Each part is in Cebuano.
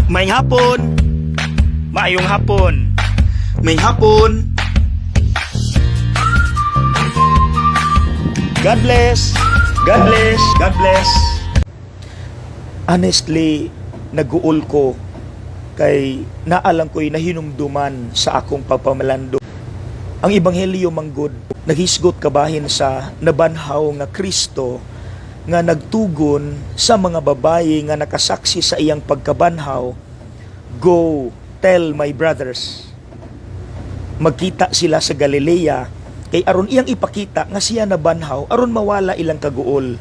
Maayong hapon. Maayong hapon. Maayong hapon. God bless. God bless. God bless. Honestly, naguol ko kay naalang ko'y nahinumduman sa akong pagpamalando. Ang Ebanghelyo manggod naghisgot kabahin sa nabanhaw nga Kristo nga nagtugon sa mga babaye nga nakasaksi sa iyang pagkabanhaw, "Go tell my brothers." Magkita sila sa Galilea kay aron iyang ipakita nga siya nabanhaw aron mawala ilang kaguol.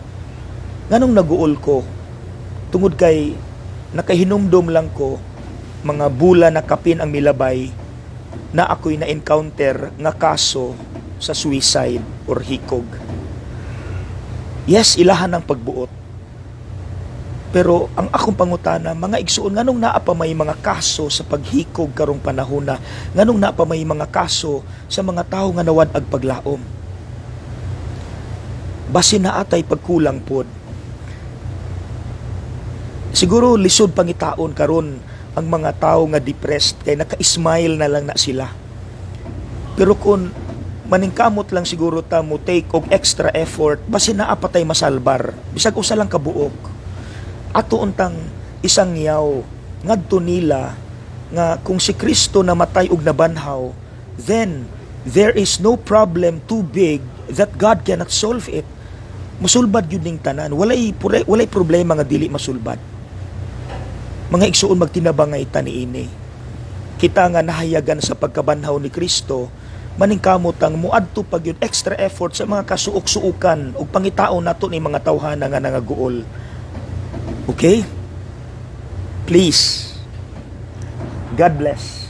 Nganong naguol ko? Tungod kay nakahinumdom lang ko mga bula na kapin ang milabay na ako'y na-encounter nga kaso sa suicide or hikog. Yes, ilahan ang pagbuot. Pero ang akong pangutana, mga igsuon, nganong naa pa may mga kaso sa paghikog karong panahona? Nganong naa pa may mga kaso sa mga tawo nga nawad-ag paglaom? Basin naa tay pagkulang pod. Siguro lisod pangitaon karon ang mga tao nga depressed kay naka-smile na lang na sila. Pero kung maningkamot lang siguro ta mo take og extra effort, basin naa pa tay masalbar bisag usa lang kabuok. Ato untang isangyaw ngadto nila nga kung si Kristo namatay ug nabanhaw, then there is no problem too big that God cannot solve it. Musulbad gyud ning tanan. Walay problema nga dili masulbad. Mga igsuon, magtinabangay ta niini. Kita nga nahayagan sa pagkabanhaw ni Kristo, maningkamot ang muadto pa gyud extra effort sa mga kasuok-suokan ug pangitaon nato ni mga tawhana nga nangaguol. Okay? Please. God bless.